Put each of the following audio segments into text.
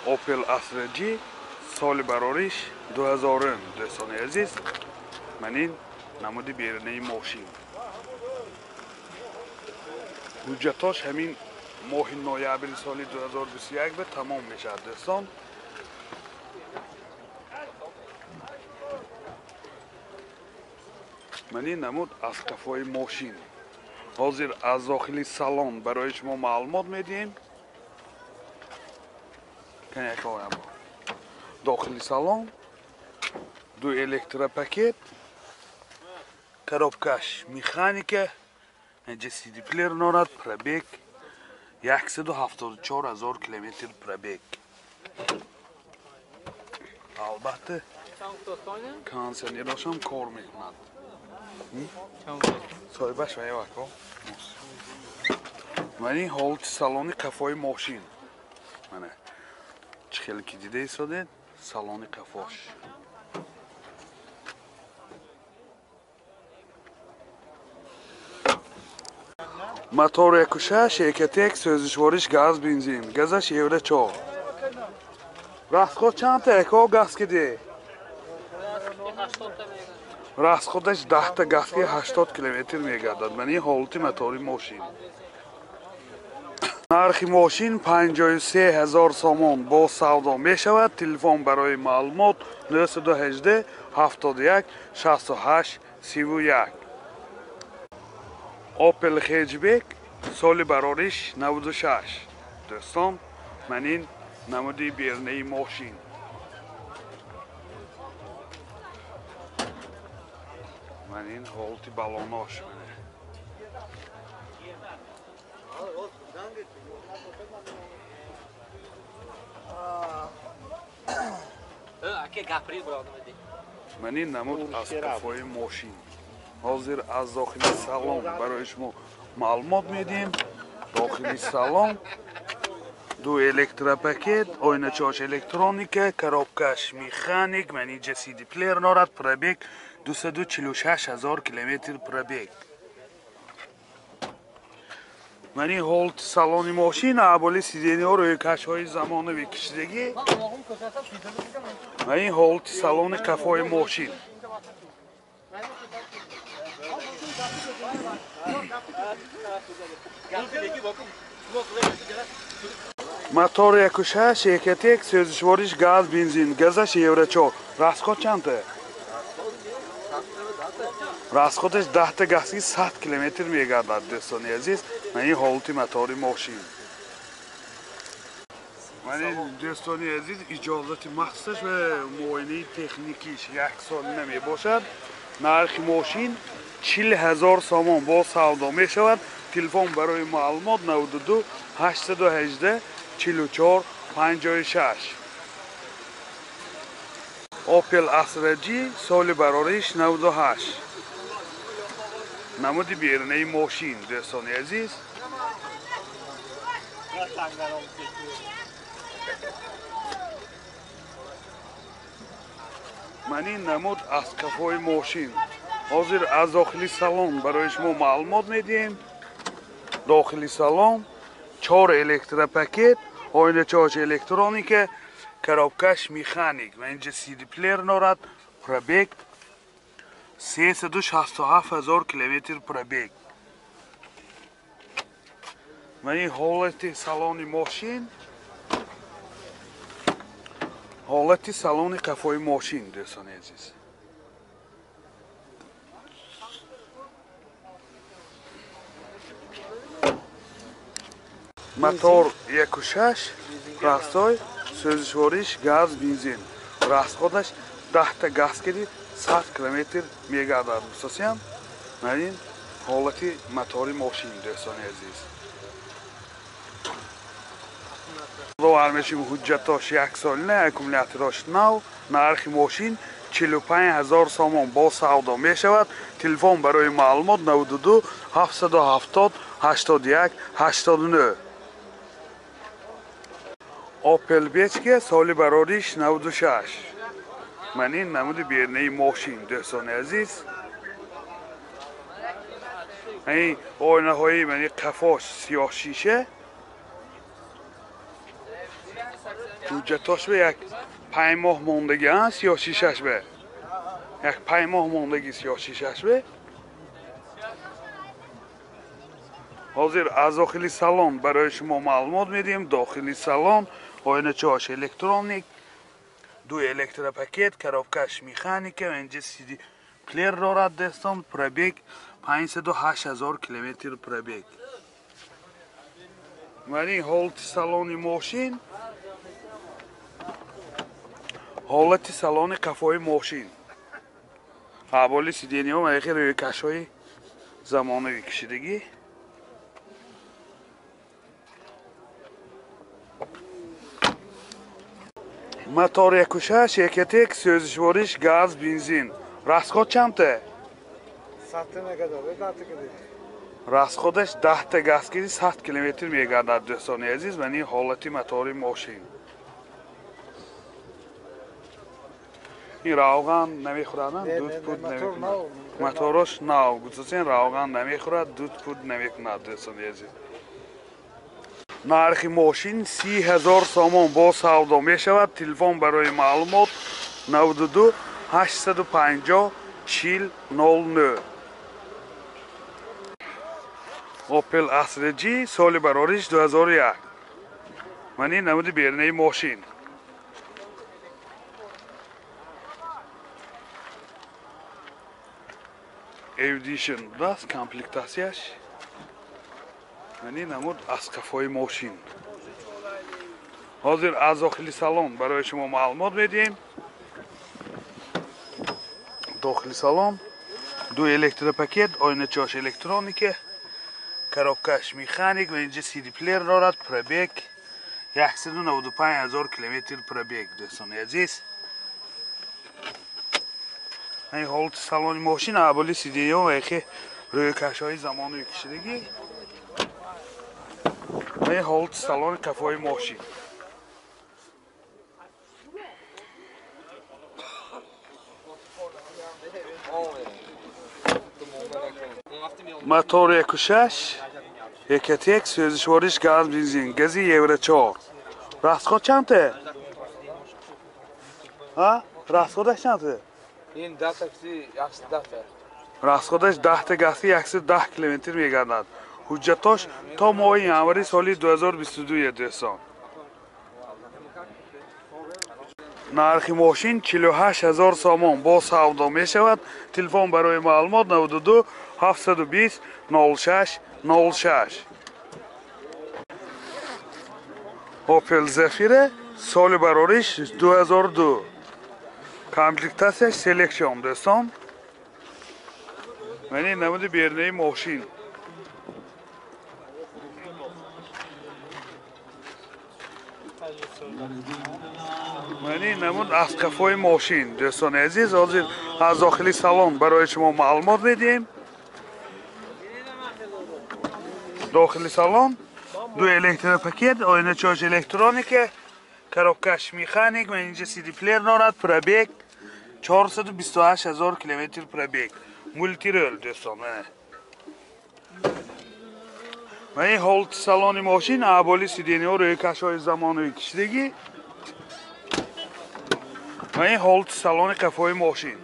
Opel Astra G соли барориш 2000. Дӯстони азиз, ман ин намуди берунаи мошин. Ҳуҷҷатош ҳамин моҳи ноябри соли 2021 ба тамом мешавад, дӯстон. Ман ин намуд аз қафои мошин. Ҳозир аз дохили салон барои шумо маълумот медиҳем. Дохили салон ду электропакет, коробкаш механика, инҷа CD плеер дорад, пробег 174 000 километр пробег. Албатта кондиционерашам кор мекунад. Соҳибаш ваявако. Ман ин ҳолати салони қафои мошин. Мана чӣ хеле ки дида истодед, салони қафош. Мотор 1.6 Экотек, сӯзишвориш газ бензин, газаш евро 4. Расход чандта эко газ киди? Расходаш 10та газ ки 80 километр мегардад. Ман ин ҳолати мотори мошин. Нархи мошин 53 000 сомон бо савдо мешавад. Телефон барои маълумот 918 71 68 31. Opel Hatchback соли барориш 96. Дӯстон, ман ин намуди берунаи мошин. Ман ин ҳолати балонош. Ман ин намуд аз қафои мошин. Ҳозир аз дохили салон барои шумо маълумот медиҳем. Дохили салон ду электропакет, оиначаош электроника, коробкаш механик, ман инҷа CD плеер дорад, пробег 246 000 километр пробег. Ман ин ҳолати салони мошин, аболи сидениҳо рӯйкашҳои замонавӣ кишидагӣ. Ман ин ҳолати салони қафои мошин. Мотор 1.6 Экотек, сӯзишвориш газ бензин, газаш евро 4. Расход чандта? Расходаш 10та газ ки 100 километр мегардад, дӯстони азиз. Ман ин ҳолати мотори мошин. Ман ин дӯстони азиз, иҷозати махсусаш ва муоинаи техникиш як солина мебошад. Нархи мошин 40 000 сомон бо савдо мешавад. Телефон барои маълумот 92 818 44 56. Opel Astra G соли барориш 98. Намуди берунаи мошин, дӯстони азиз. Ман ин намуд аз қафои мошин. Ҳозир аз дохили салон барои шумо маълумот медиҳем. Дохили салон 4 электропакет, оиначаош электроника, коробкаш механик. Ва инҷа CD плеер дорад, пробег 367 000 километр пробег. Ман ин ҳолати салони мошин, ҳолати салони қафои мошин, дӯстони азиз. Мотор 1.6 растой, сӯзишвориш газ бензин. Расходаш 10та газ киди 100 километр мегардад. Бисосиям, ман ин ҳолати мотори мошин, дӯстони азиз. Довар мешим ҳуҷҷатош як солина, аккумулятораш нав, нархи мошин 45 000 сомон бо савдо мешавад. Телефон барои маълумот 92 770 81 89. Opel Бечка соли барориш 96. Ман ин намуди берунаи мошин, дӯстони азиз. Ин оинаҳои мани қафош сиёҳ шиша. Ҳуҷҷатош ба як 5 моҳ мондагӣ, сиёҳшишаш ба. Як 5 моҳ мондагӣ сиёҳшишаш ба. Ҳозир аз дохили салон барои шумо маълумот медиҳем. Дохили салон оиначаҳош электроник, ду электропакет, коробкаш механика, инҷа CD плеер дорад дӯстон. Пробег 508 ҳазор километр пробег. Ман ин ҳолати салони мошин, ҳолати салони қафои мошин. Ҳаволи сидениҳо ва яхе рӯйкашҳои замонавӣ кашидагӣ. Мотор 1.6 Ecotec, сӯзишвориш газ, бензин. Расход чандта? Расходаш 10 газ киди 100 километр мегардад дӯстони азиз. Ман ин ҳолати мотори мошин. Ин равған намехӯрад, дуд пуд намекунад. Моторош нав гузошен, равған намехӯрад, дуд пуд намекунад дӯстони азиз. Нархи мошин 30 ҳазор сомон бо савдо мешавад. Телефон барои маълумот 92 850 40 09. Opel Astra G соли барориш 2001. Ман ин намуди берунаи мошин. Edition будааст комплектатсияш. Ман ин намуд аз қафои мошин. Ҳозир аз дохили салон барои шумо маълумот медиҳем. Дохили салон ду электропакет, оиначаҳош электроника, коробкаш механик ва инҷа CD плеер дорад. Пробег 195 ҳазор километр пробег дӯстони азиз. Ин ҳолати салони мошин, аболи сидениҳо ва яхе рӯйкашҳои замонавӣ кашидагӣ. Ин ҳолати салони қафои мошин. Мотор 1.6 Ecotec, сӯзишвориш газ, бензин, гази Евро 4. Расход чандта? Ҳа? Расходаш чандта? Ин 10 такси 110. Расходаш 10 гази 110 километр мегардад. Ҳуҷҷатош то моҳи январи соли 2022 дӯстон. Нархи мошин 48 ҳазор сомон бо савдо мешавад. Телефон барои маълумот 92 720 06 06. Opel Zafira соли барориш 2002. Комплектатсияш Selection дӯстон. Ман ин намуди берунаи мошин. Ман ин намуд аз қафои мошин дӯстони азиз. Ҳозир аз дохили салон барои шумо маълумот медиҳем. Дохили салон ду электропакет, оиначаҳош электроника, коробкаш механик, ва инҷа CD плеер дорад. Пробег 428 ҳазор километр пробег. Мултирол дӯстон. Ман ин ҳолати салони мошин, аболи сидениҳо, рӯйкашҳои замонавӣ кашидагӣ. Ман ин ҳолати салони қафои мошин.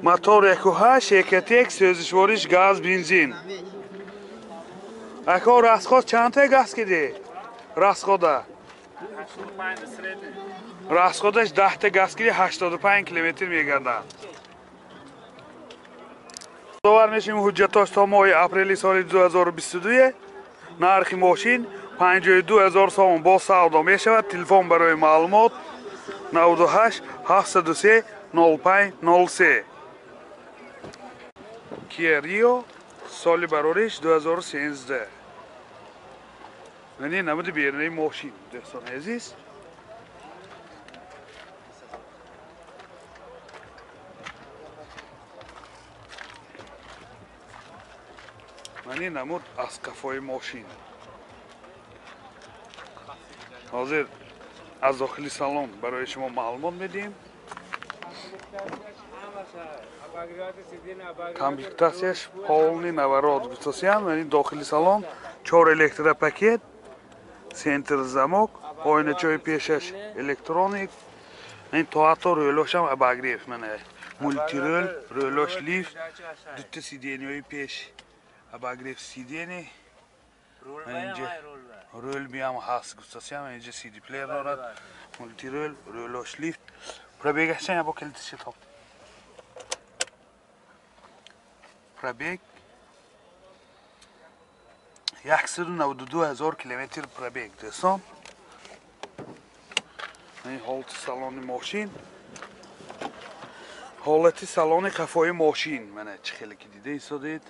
Мотор 1.8 Ecotec, сӯзишвориш газ, бензин. Ако расход чандта газ киди? Расхода? Расходаш 10 газ киди 85 километр мегардад. Довар мешавем ҳуҷҷатош то моҳи апрели соли 2022. Нархи мошин 52 ҳазор сомон бо савдо мешавад. Телефон барои маълумот 98 703 05 03. Kia Rio соли барориш 2013. Ман ин намуди берунаи мошин дӯстони азиз. Ман ин намуд аз қафои мошин. Ҳозир аз дохили салон барои шумо маълумот медиҳем. Комплектацияш полный наворот гуфтасиям. Ин дохили салон 4 электропакет, центр замок, оиначои пешаш электроник. Ин то ҳатто рӯлошам обогрев, мана мультирӯл, рӯлош лифт, дута сиденьяҳои пеш обогрев сиденье. Инҷа рӯл биам ҳаст гуфтасиям. Инҷа CD плеер дорад, мультирӯл, рӯлош лифт. Пробегаш чанд бо калитиши топ? Пробег 192 ҳазор километр пробег дӯстон. Ин ҳолати салони мошин, ҳолати салони қафои мошин мана чӣ хеле ки дида истодед.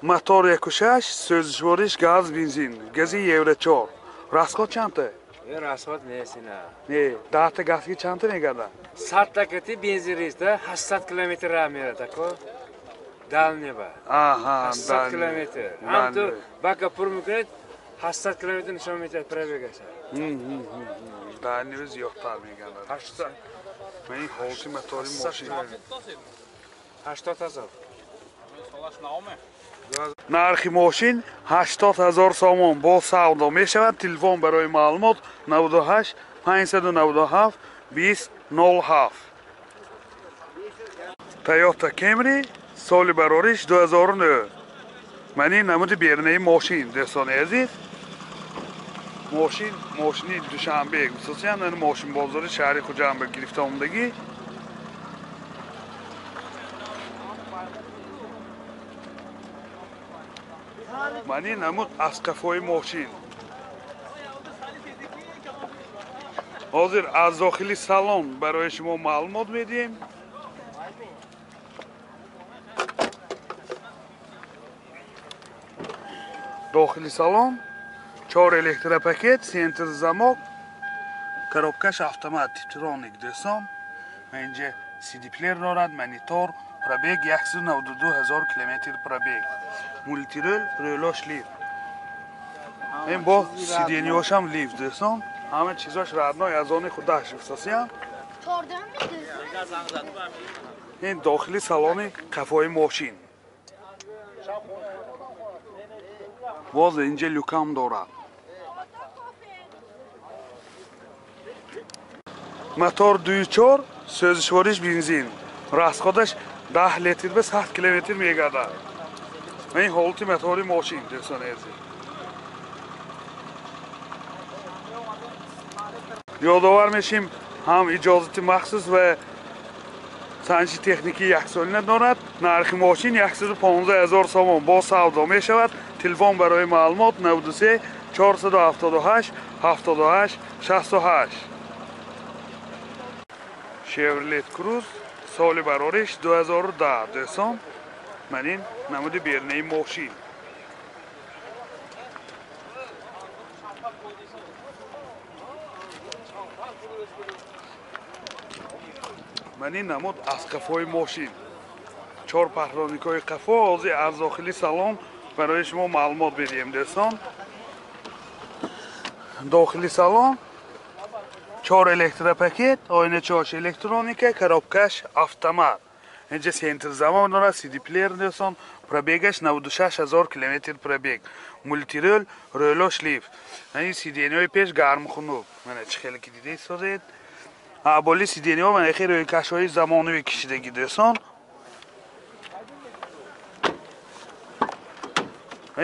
Мотор 1.6, сӯзишвориш газ, бензин, гази Евро 4. Расход чандта? Расход нест ина. Не, даҳта газки чандта мегардад? 100 кати бензин реста 800 километр раҳ мерад, ако. Дальний ба. Аҳа, 800 километр. Ҳам ту бака пур мекунед, 800 километр нишон медиҳад пробегаша. Дальний зиёдтар мегардад. 800. Ин ҳолати мотори мошин. 80 ҳазор. Нархи мошин 80 ҳазор сомон бо савдо мешавад. Телефон барои маълумот 98 597 20 07. Toyota Camry соли барориш 2009. Ман ин намуди берунаи мошин дӯстони азиз. Мошин мошини Душанбе, хусусан ин мошинбозори шаҳри Хуҷанд ба гирифта омадагӣ. Ман ин намуд аз қафои мошин. Ҳозир аз дохили салон барои шумо маълумот медиҳем. Дохили салон 4 электропакет, центр замок, коробкаш автомат типтроник дӯстон. Инҷа CD плеер дорад, монитор, пробег 192 ҳазор километр пробег. Мультирӯл, рӯлош лифт. Ин бо сиденьяшам лифт дӯстон. Ҳама чизош родной аз они худаш гуфтасиям. Ин дохили салони қафои мошин. Боз инҷа люкам дорад. Мотор 2.4, сӯзишвориш бензин. Расходаш 10 литр ба 100 километр мегардад. Ин ҳолати мотори мошин дӯстони азиз. Ёдовар мешим, ҳам иҷозати махсус ва санҷиши техникии яксолина дорад. Нархи мошин 115 ҳазор сомон бо савдо мешавад. Телефон барои маълумот 93 478 78 68. Chevrolet Cruze соли барориш 2010 дӯстон. Ман ин намуди берунаи мошин. Ман ин намуд аз қафои мошин. 4 паҳроникҳои қафо. Ҳозир аз дохили салон барои шумо маълумот медиҳем дӯстон. Дохили салон 4 электропакет, оиначаҳош электроника, коробкаш автомат. Инҷа центр замок дорад, CD плеер дӯстон. Пробегаш 96 ҳазор километр пробег. Мультирӯл, рӯлош лифт. Ин сиденьяҳои пеш гарм хунук. Мана чӣ хеле ки дида истодед. Боли сиденьяҳо мана хеле рӯйкашҳои замонавӣ кишидагӣ дӯстон.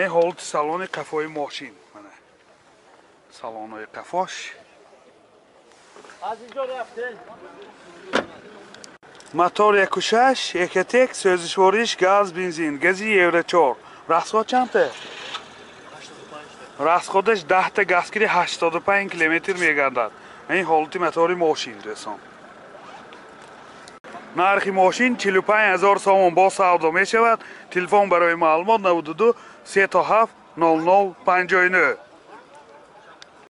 Ин ҳолати салони қафои мошин. Мана салонҳои қафош. Мотор 1.6, Ecotec, сӯзишвориш газ, бензин, гази Евро 4. Расход чандта? Расходаш 10 газгири 85 километр мегардад. Ин ҳолати мотори мошин дӯстон. Нархи мошин 45 ҳазор сомон бо савдо мешавад. Телефон барои маълумот 92 37 00 59.